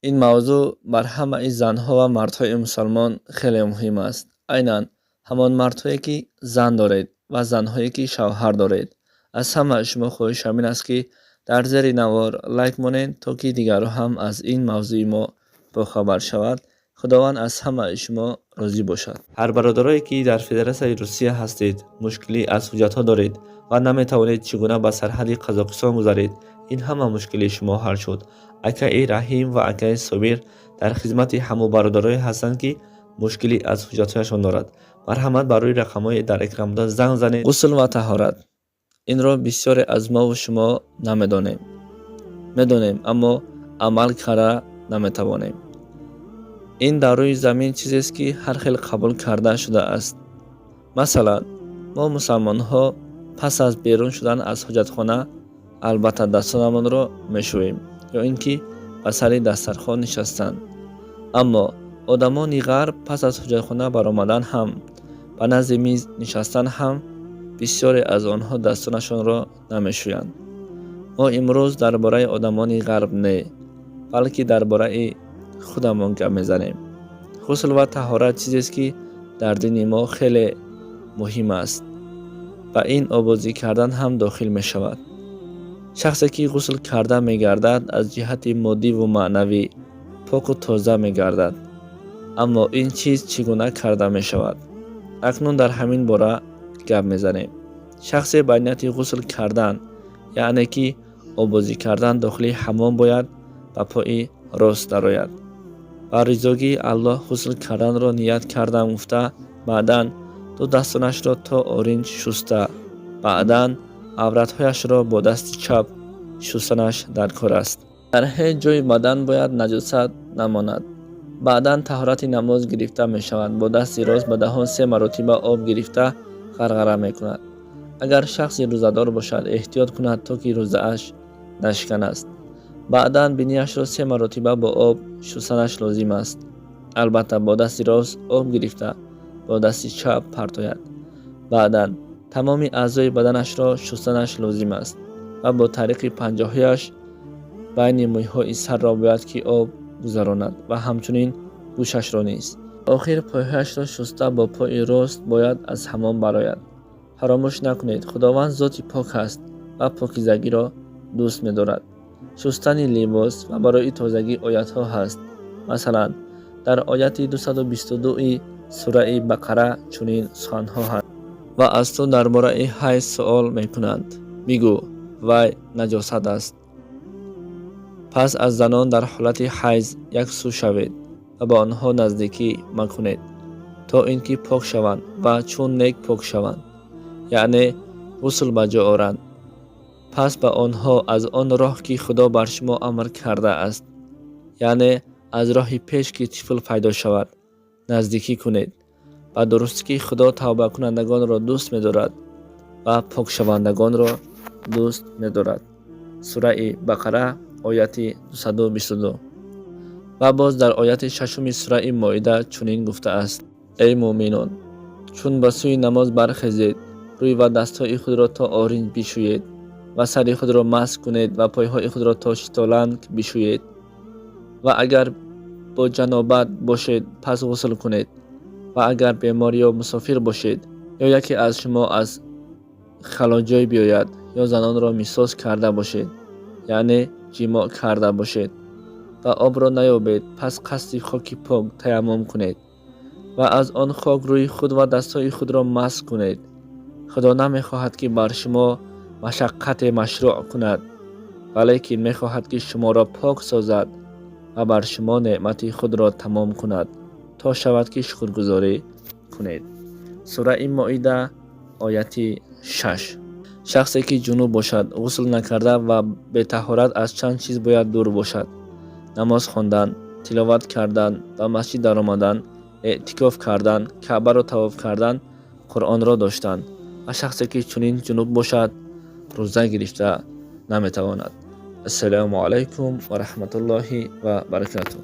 Ин мавзӯъ бар ҳамаи занҳо ва мардҳои мусалмон хеле муҳим аст. Айнан ҳамон мардҳое, ки зан доред, ва занҳое, ки шавҳар доред. Аз ҳама шумо хоҳишам ин аст, ки дар зери навор лайк монед, то ки дигарон ҳам аз ин мавзӯи мо бохабар шавад. Худованд аз ҳамаи шумо розӣ бошад. Ҳар бародарое, ки дар Федератсияи Русия ҳастед, мушкилӣ аз ҳуҷҷатҳо доред ва наметавонед чӣ гуна ба сарҳади Қазоқистон гузаред, ин ҳама мушкилии шумо ҳал шуд. Акаи Раҳим ва акаи Собир дар хизмати ҳамо бародарое ҳастанд, ки мушкилӣ аз ҳуҷҷатҳояшон дорад. Марҳамат, ба рӯи рақамҳои дар экран буда занг занед. Ғусл ва таҳорат, инро бисёре аз мову шумо намедонем. Медонем, аммо амал карда наметавонем. Ин дар рӯи замин чизест, ки ҳар хел қабул карда шудааст. Масалан, мо, мусалмонҳо, пас аз берун шудан аз ҳоҷатхона албатта дастонамонро мешӯем ё ин ки ба сари дастархон нишастан. Аммо одамони ғарб пас аз ҳоҷатхона баромадан ҳам, ба назди миз нишастан ҳам бисёре аз онҳо дастонашонро намешӯянд. Мо имрӯз дар бораи одамони ғарб не, балки дар бораи худамон гап мезанем. Ғусл ва таҳорат чизест, ки дар дини мо хеле муҳим аст. Ба ин обозӣ кардан ҳам дохил мешавад. Шахсе, ки ғусл карда мегардад, аз ҷиҳати моддиву маънавӣ поку тоза мегардад. Аммо ин чиз чӣ гуна карда мешавад? Акнун дар ҳамин бора гап мезанем. Шахсе ба нияти ғусл кардан, яъне ки обозӣ кардан, дохили ҳаммом бояд ба пои рост дарояд. Ба ризогии Аллоҳ ғусл карданро ният кардам гуфта, баъдан ду дастонашро то оринҷ шуста, баъдан авратҳояшро бо дасти чап шустанаш дар кор аст. Дар ҳеҷ ҷои бадан бояд наҷосат намонад. Баъдан таҳорати намоз гирифта мешавад. Бо дасти рост ба даҳон се маротиба об гирифта ғарғара мекунад. Агар шахси рӯзадор бошад, эҳтиёт кунад, то ки рӯзааш нашиканаст. Баъдан бинияшро се маротиба бо об шустанаш лозим аст. Албатта, бо дасти рост об гирифта, бо дасти чап партояд. Баъдан тамоми аъзои баданашро шустанаш лозим аст ва бо тариқи панҷаҳояш байни мӯйҳои сарро бояд ки об гузаронад ва ҳамчунин гӯшашро низ. Охир пойҳояшро шуста, бо пои рост бояд аз ҳаммом барояд. Фаромӯш накунед, Худованд зоти пок аст ва покизагиро дӯст медорад. Шустани либос ва барои тозагӣ оятҳо ҳаст. Масалан, дар ояти 222-и сураи Бақара чунин суханҳо ҳаст: «Ва аз ту дар бораи ҳайз суол мекунанд. Бигӯ: вай наҷосат аст. Пас аз занон дар ҳолати ҳайз як сӯ шавед ва ба онҳо наздикӣ макунед, то ин ки пок шаванд ва чун нек пок шаванд, яъне ғусл ба ҷо оранд. Пас ба онҳо аз он роҳ, ки Худо бар шумо амр кардааст, яъне аз роҳи пеш ки тифл пайдо шавад, наздикӣ кунед. Ба дурустӣ ки Худо тавбакунандагонро дӯст медорад ва покшавандагонро дӯст медорад». Сураи Бақара, ояти 222. Ва боз дар ояти шашуми сураи Моида чунин гуфтааст: «Эй муъминон, чун ба сӯи намоз бархезед, рӯй ва дастҳои худро то оринҷ бишӯед ва сари худро масҳ кунед ва пойҳои худро то шитоланг бишӯед. Ва агар бо ҷанобат бошед, пас ғусл кунед. Ва агар бемор ё мусофир бошед, ё яке аз шумо аз халоҷой биёяд, ё занонро мисос карда бошед, яъне ҷимоъ карда бошед, ва обро наёбед, пас қасди хоки пок таяммум кунед ва аз он хок рӯи худ ва дастҳои худро масҳ кунед. Худо намехоҳад, ки бар шумо машаққате машрӯъ кунад, валекин мехоҳад, ки шуморо пок созад ва бар шумо неъмати худро тамом кунад, то шавад, ки шукргузорӣ кунед». Сураи Моида, ояти 6. Шахсе, ки ҷунуб бошад, ғусл накарда ва бетаҳорат, аз чанд чиз бояд дур бошад: намоз хондан, тиловат кардан, ба масҷид даромадан, эътикоф кардан, Каъбаро тавоф кардан, Қуръонро доштан. Ва шахсе, ки чунин ҷунуб бошад, рӯза гирифта наметавонад. Ассалому алайкум ва раҳматуллоҳи ва баракатуҳ.